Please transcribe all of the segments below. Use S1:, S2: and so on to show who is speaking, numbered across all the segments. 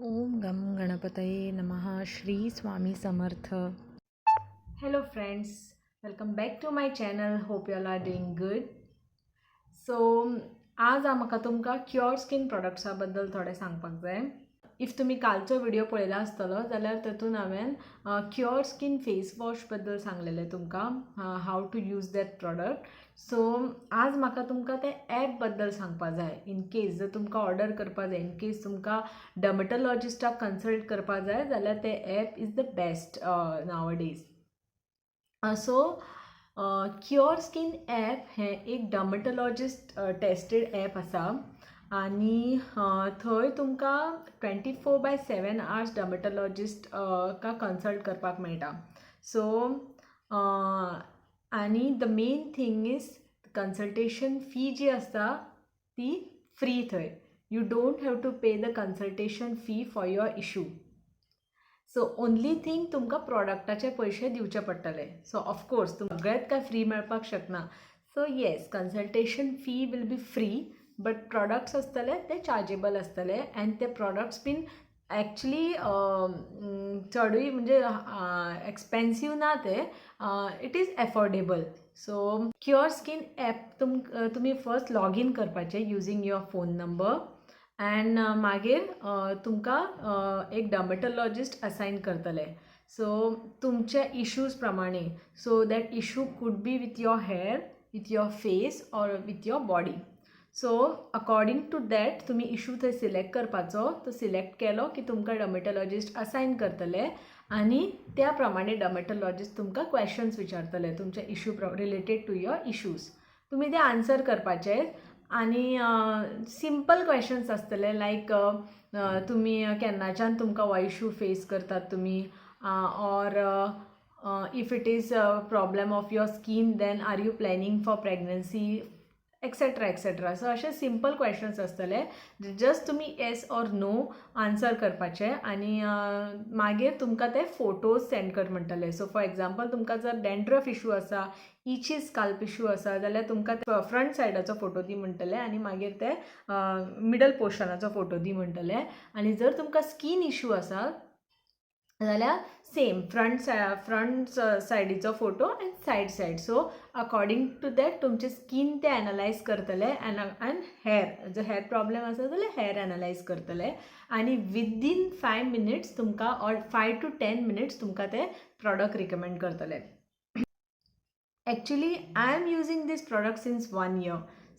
S1: ओम गम गणपतये नमः. Shri Swami Samarth.
S2: Hello friends, welcome back to my channel. Hope you all are doing good. So आज म्हाका तुमकां क्युअर स्कीन प्रोडक्ट्सा बद्दल थोडें सांगपाक जाय. If तुमी कालचो व्हिडियो पळयला आसतलो जाल्यार तातूंत हांवें क्युअर स्कीन फेस वॉश बद्दल सांगलेलें तुमकां, how to use that product. So आज म्हाका तुमकां ते एप बद्दल सांगपा जाय, इन केस जर तुमकां ऑर्डर करपा जाय, इन केस तुमकां डर्मटोलॉजिस्टाक कन्सल्ट करपा जाय जाल्यार ते app is the best nowadays. So cure skin app हें एक डर्मटोलॉजिस्ट टेस्टेड एप आसा आनी थंय तुमकां 24/7 hours dermatologist का कन्सल्ट करपाक मेळटा. सो आनी the main thing is, consultation fee जी आसता ती फ्री. थंय you don't have to pay the consultation fee for your issue. So only thing, तुमकां प्रॉडक्टाचे पयशे दिवचे पडटले. सो ऑफकोर्स सगळेंच काय फ्री मेळपाक शकना. So yes, consultation fee will be free, but products आसतले ते चार्जेबल आसतले. एंड ते प्रॉडक्ट्स बीन एक्चुली चडूय म्हणजे एक्सपेन्सीव ना ते, it is affordable. So cure skin app तुमी फर्स्ट लॉगीन करपाचें using your phone number and मागीर तुमकां एक डर्मटोलॉजिस्ट असायन करतले, सो तुमच्या इश्यूज प्रमाणे. So that issue could be with your hair, with your face or with your body. So according to that तुमी issue थंय select करपाचो. तो सिलेक्ट केलो की तुमकां डर्मटोलॉजिस्ट असायन करतले आनी त्या प्रमाणे डर्मटोलॉजिस्ट तुमकां क्वेश्चन्स विचारतले तुमच्या issue related to your issues. तुमी ते आन्सर करपाचे आनी सिंपल क्वेश्चन्स आसतले, लायक तुमी केन्नाच्यान तुमकां हो इशू फेस करतात तुमी, or if it is problem of your skin, then are you planning for pregnancy, etcetera etcetera. So अशे सिंपल क्वेश्चन्स आसतले. जस्ट तुमी येस ऑर नो आन्सर करपाचे आनी मागीर तुमकां ते फोटोज सेंड कर म्हणटले. सो फॉर एग्जाम्पल, तुमकां जर डॅन्ड्रफ इशू आसा, इची स्काल्प इशू आसा जाल्यार तुमकां फ्रंट सायडाचो फोटो दी म्हणटले आनी मागीर ते मिडल पोर्शनाचो फोटो दी म्हणटले. आनी जर तुमकां स्कीन इशू आसा जाल्यार सेम फ्रंट सायडीचो photo and side. So according to that तुमचे स्कीन ते एनलायज करतले एंड हेर, जर हेर प्रॉब्लेम आसा जाल्यार हेर एनलायज करतले. आनी विदीन 5 मिनिट्स तुमकां or 5 to 10 minutes तुमकां ते प्रॉडक्ट रिकमेंड करतले. Actually, I am using this product since one year,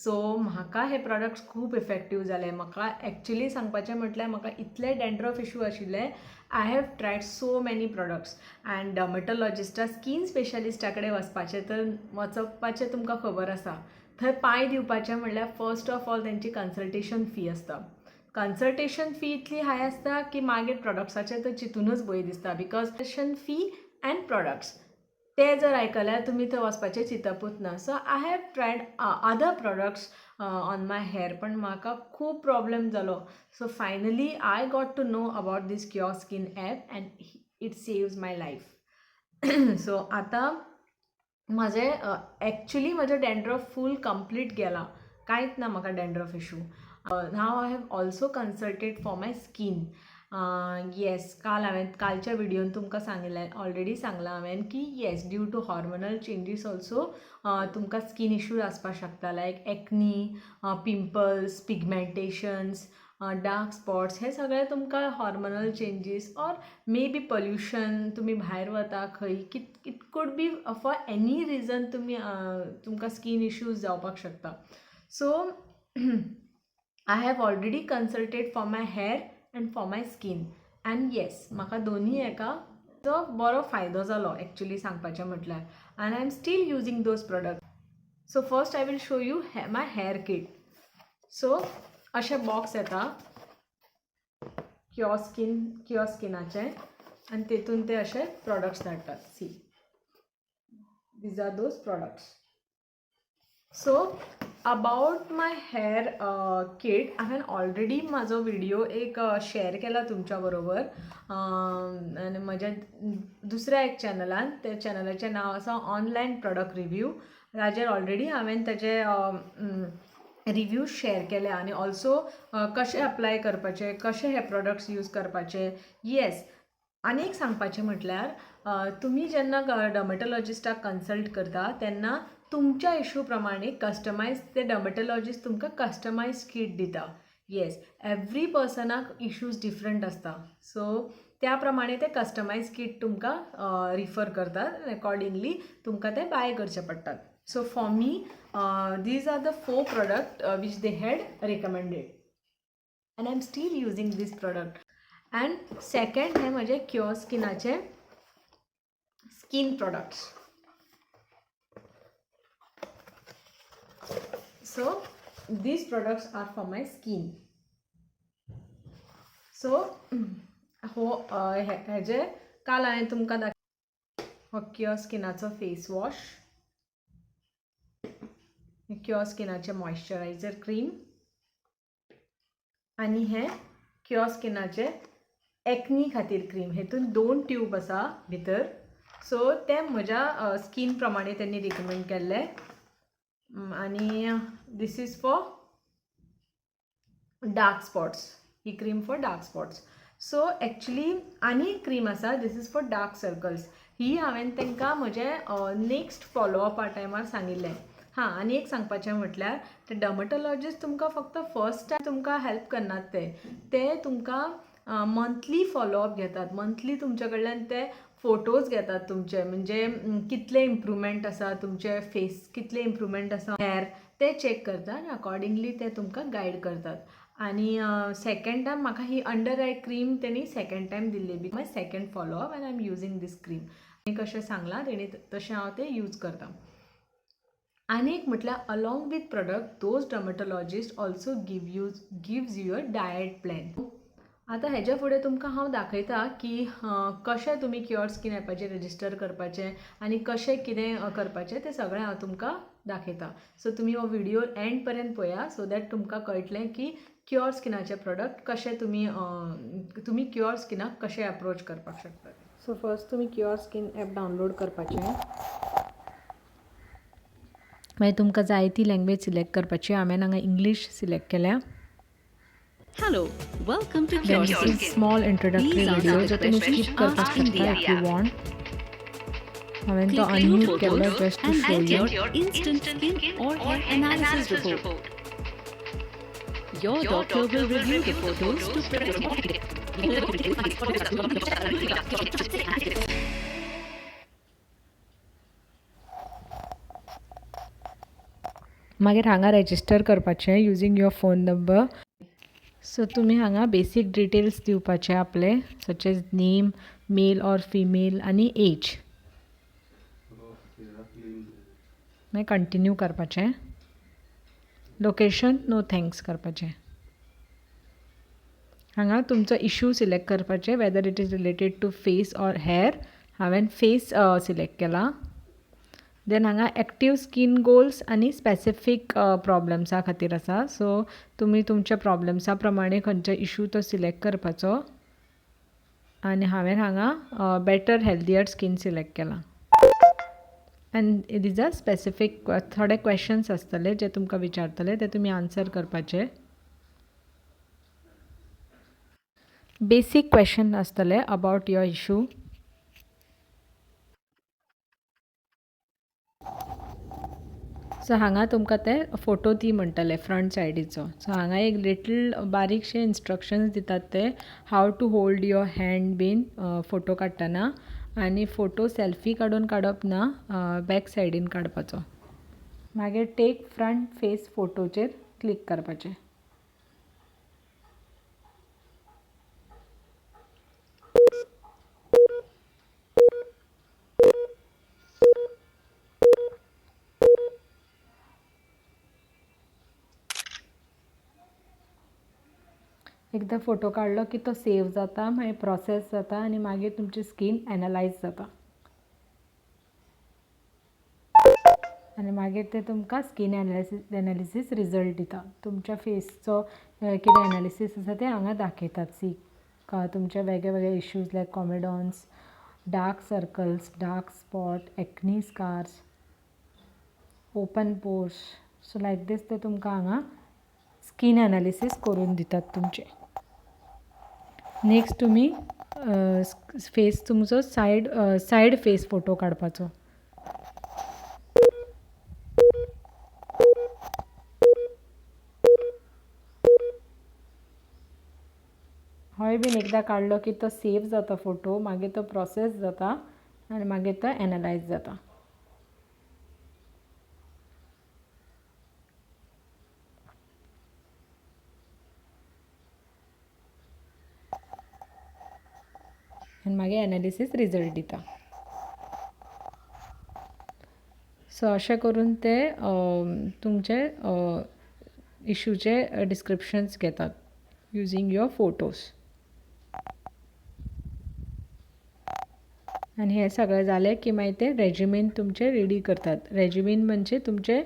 S2: so म्हाका हे प्रॉडक्ट्स खूब इफेक्टीव जाले. म्हाका एक्चुली सांगपाचें म्हटल्यार, म्हाका इतले डॅन्ड्रफ इशू आशिल्ले, I have tried so many products and डर्मटोलॉजिस्टा, skin स्पेशलिस्टा कडेन वचपाचें तर वचपाचें तुमकां खबर आसा, थंय पांय दिवपाचें म्हणल्यार फर्स्ट ऑफ ऑल तेंची कन्सल्टेशन फी आसता. कन्सल्टेशन फी इतली हाय आसता की मागीर प्रॉडक्ट्साचें तर चिंतूनच भंय दिसता, because fee and products ते जर आयकल्यार तुमी थंय वचपाचें चिंतपूच ना. So I have tried other products on my hair, पण म्हाका खूब प्रॉब्लेम जालो. So finally I got to know about this Cure Skin app and it saves my life. So आतां म्हाजें एक्चुली म्हजें डॅन्ड्रफ फूल कंप्लीट गेला, कांयच ना म्हाका dandruff issue. Now I have also consulted for my skin. Yes, काल हांवें कालच्या व्हिडियोन तुमकां सांगिल्लें, ऑलरेडी सांगलां हांवें की yes, due to hormonal changes also तुमकां स्कीन इश्यूज आसपाक शकता, like acne, pimples, pigmentations, dark spots. हे सगळे तुमकां hormonal changes or maybe pollution, तुमी भायर वता खंय, it could be for any reason तुमी तुमकां स्कीन इश्यूज जावपाक शकता. So I have already consulted for my hair and for my skin and yes, म्हाका दोनूय हेका तो बरो फायदो जालो एक्चुली सांगपाचें म्हटल्यार, and I am still using those product. So first I will show you my hair kit. So अशें बॉक्स येता क्युअर स्किनाचें आनी तेतून ते अशे प्रॉडक्ट्स धाडटात. See, these are those products. So about my hair kit, हांवें ऑलरेडी म्हाजो video एक शेअर केला तुमच्या बरोबर आनी म्हज्या दुसऱ्या एक चॅनलान. त्या चॅनलाचें नांव आसा ऑनलायन प्रॉडक्ट रिव्यू. ताजेर ऑलरेडी हांवें ताजे रिव्यूज शेअर केले आनी ऑल्सो कशें अप्लाय करपाचें, कशें हे प्रोडक्ट्स यूज करपाचे. येस, आनी एक सांगपाचें म्हटल्यार, तुमी जेन्ना डर्मेटोलॉजिस्टाक कन्सल्ट करता तेन्ना तुमच्या इशू प्रमाणे कस्टमायज ते डर्मेटोलॉजिस्ट तुमकां कस्टमायज किट दिता. येस, एवरी पर्सनाक इशूज डिफरंट आसता, सो त्या प्रमाणे ते कस्टमायज किट तुमकां रिफर करतात, एकॉर्डिंगली तुमकां ते बाय करचे पडटात. So for me, these are the four product which they had recommended and I am still using this product. And second हे म्हजे cure स्किनाचे skin products. So these products are for my skin. So हो हेजे काल हांवें तुमकां दाख हो cure स्किनाचो फेस वॉश, क्युअर स्किनाचें मॉयश्चरायझर क्रीम आनी हें क्युअर स्किनाचें एक्नी खातीर क्रीम. हेतून दोन ट्यूब आसा भितर. सो तें म्हज्या स्कीन प्रमाणे तेंणी रिकमेंड केल्लें. आनी this is for dark spots, he cream for dark spots. So actually आनी एक क्रीम आसा, this is for dark circles. ही हांवें तांकां म्हजें नेक्स्ट फॉलोअपा टायमार सांगिल्लें. हां, आनी एक सांगपाचें म्हटल्यार, ते डर्मटोलॉजिस्ट तुमकां फक्त फर्स्ट टायम तुमकां हेल्प करनात, ते ते तुमकां मंथली फॉलोअप घेतात. मंथली तुमच्या कडल्यान ते फोटोज घेतात तुमचे, म्हणजे कितले इम्प्रुवमेंट आसा तुमचे फेस, कितले इम्प्रुवमेंट आसा हेअर, ते चॅक करतात आनी अकॉर्डिंगली ते तुमकां गायड करतात. आनी सेकंड टायम म्हाका ही अंडर आय क्रीम तेणी second time Delhi, be my second follow-up, and I am using this cream. आनी कशें सांगलां तेणी तशें हांव तें यूज करता. आनी एक म्हटल्यार, along with product, those dermatologist also gives you a diet plan. आतां हेज्या फुडें तुमकां हांव दाखयता की कशें तुमी क्युअर स्कीन एपाचेर रजिस्टर करपाचें आनी कशें कितें करपाचें, तें सगळें हांव तुमकां दाखयता. सो तुमी हो विडियो एंड पर्यंत पळया, सो that तुमकां कळटलें की क्युअर स्किनाचे प्रोडक्ट कशें तुमी क्युअर स्किनाक कशें एप्रोच करपाक शकतात. सो फर्स्ट तुमी क्युअर स्कीन एप डावनलोड करपाचें. मागीर तुमकां जाय ती लँग्वेज सिलेक्ट करपाची. हांवें हांगा इंग्लीश सिलेक्ट केल्या.
S3: Hello, welcome to
S1: then
S3: Cure
S1: this is
S3: Skin.
S1: Small introductory
S3: These are
S1: video
S3: some
S1: जो तुम्ही
S3: questions
S1: skip करपाक
S3: asked in the
S1: शकता if you
S3: app.
S1: Want. हांवें तो
S3: Click your
S1: unmute केल्लो
S3: photos
S1: just to
S3: and
S1: show
S3: get
S1: you.
S3: your instant skin or hair analysis report. Your doctor will review the photos to prepare.
S1: मागीर हांगा register करपाचें using your phone number. So तुमी हांगा basic details दिवपाचे आपले, such as name, male or female आनी as. मागीर continue करपाचें. लोकेशन नो thanks करपाचें. हांगा तुमचो इशू सिलेक्ट करपाचें, whether it is related to face or hair. हांवें फेस सिलेक्ट केला. देन हांगा एक्टीव स्कीन गोल्स आनी स्पेसिफीक प्रॉब्लम्सा खातीर आसा. सो तुमी तुमच्या प्रॉब्लम्सा प्रमाणे खंयचो इशू तो सिलेक्ट करपाचो आनी हांवें हांगा बेटर हेल्दियर स्कीन सिलेक्ट केला. And these are specific थोडे क्वेश्चन्स आसतले जे तुमकां विचारतले, ते तुमी आन्सर करपाचे. बेसीक क्वेश्चन आसतले अबावट your issue. सो हांगा तुमकां ते फोटो दी म्हणटले फ्रंट सायडीचो. सो हांगा एक लिटल बारीकशे इन्स्ट्रक्शन्स दितात ते, how to hold your hand bin photo काडटना आनी फोटो सेल्फी काडून काडप ना, बॅक सायडीन काडपाचो. मागीर टेक फ्रंट फेस फोटोचेर क्लिक करपाचें. एकदां फोटो काडलो की तो सेव जाता, मागीर प्रोसेस जाता आनी मागीर तुमची स्कीन एनलायज जाता आनी मागीर ते तुमकां स्कीन एनालिसीस रिजल्ट दिता. तुमच्या फेसचो कितें एनालिसीस आसा तें हांगा दाखयतात. सी तुमचे वेगळे वेगळे issues like comedones, dark circles, dark spot, acne scars, open pores. So like this ते तुमकां हांगा स्कीन एनालिसीस करून दितात तुमचें. नेक्स्ट तुमी फेस तुमचो सायड सायड फेस फोटो काडपाचो. होय बीन एकदां काडलो की तो सेव जाता फोटो, मागीर तो प्रोसेस जाता आनी मागीर तो एनलायज जाता. आनी मागीर एनालिसीस रिजल्ट दिता. सो अशें करून ते तुमचे इशूचे डिस्क्रिप्शन्स घेतात युजींग your photos. आनी हें सगळें जालें की मागीर ते रेजिमेन तुमचें रेडी करतात. रेजिमेन म्हणजे तुमचे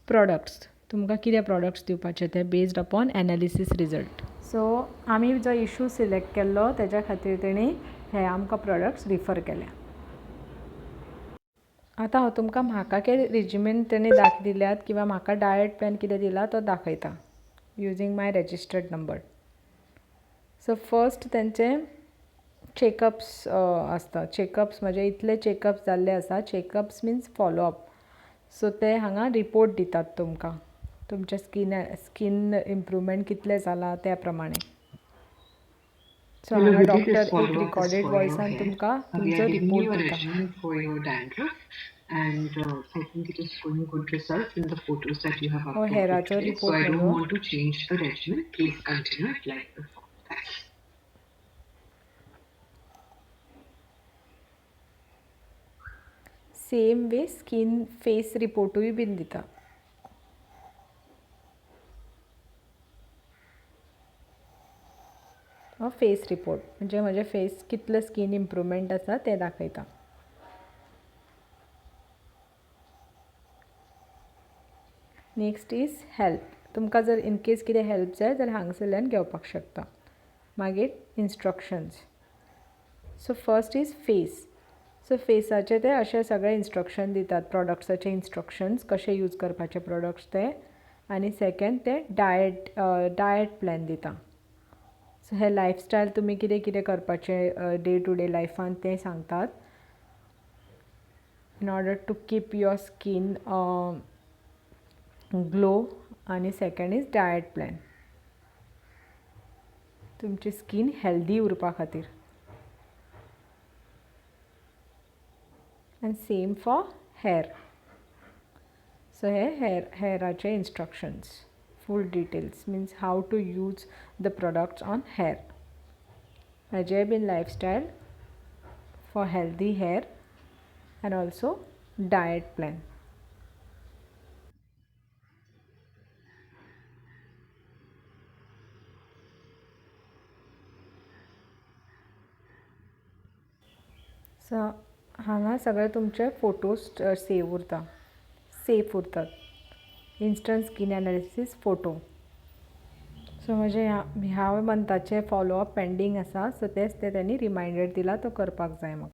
S1: प्रोडक्ट्स, तुमकां कितें प्रोडक्ट्स दिवपाचे ते based upon analysis result. So आमी जो इशू सिलेक्ट केल्लो तेज्या खातीर तेणी हे आमकां प्रोडक्ट्स रिफर केल्या. आतां हांव तुमकां म्हाका कितें रेजिमेन तेणी दाख दिल्यात किंवां म्हाका डायट प्लॅन कितें दिला तो दाखयता using my registered number. So first तेंचे चॅकअप्स आसता. चॅकअप्स म्हणजे इतले चॅकअप्स जाल्ले आसा. चॅकअप्स मिन्स फॉलोअप. सो ते हांगा रिपोर्ट दितात तुमकां तुमच्या स्कीन इम्प्रूवमेंट कितलें जालां त्या प्रमाणे. सो
S4: Hello
S1: हांगा
S4: Vidhi,
S1: doctor
S4: this
S1: एक
S4: follow-up is
S1: recorded
S4: for your
S1: वॉयसान
S4: hair.
S1: तुमकां
S4: We are
S1: तुमचो
S4: giving
S1: report
S4: you a
S1: दिता.
S4: regimen for your dandruff, and I think it is showing good results in the photos that you have
S1: हो
S4: uploaded
S1: हेराचो
S4: today. So
S1: report
S4: I don't
S1: म्हजो.
S4: want to change the regimen. Please continue it like before. Thanks.
S1: Same way skin face रिपोर्टूय बीन दिता. हो face report म्हणजे म्हजें face कितलें skin improvement आसा तें दाखयता. Next is help. तुमकां जर इनकेस कितें हेल्प जाय जाल्यार हांगसरल्यान घेवपाक शकता. मागीर instructions. So first is face. So फेसाचे ते अशे सगळे इन्स्ट्रक्शन दितात, प्रोडक्ट्साचे इन्स्ट्रक्शन्स कशे यूज करपाचे प्रोडक्ट्स ते. आनी सेकेंड ते डायट प्लॅन दिता. सो हे लायफस्टायल तुमी कितें कितें करपाचें डे टू डे लायफान तें सांगतात in order to keep your skin glow. आनी सेकेंड is diet plan, तुमची स्कीन हेल्दी उरपा खातीर. आनी सेम फॉर हेर. सो हे हेराचे instructions, full details means how to use the products on hair. हाजेय bin lifestyle for healthy hair and also diet plan. So हांगा सगळे तुमचे फोटोज सेव उरता, सेफ उरतात. Instant skin analysis photo. So म्हजें ह्या मंथाचें follow up pending आसा. So तेंच तें तेणी रिमांयडर दिला तो करपाक जाय म्हाका.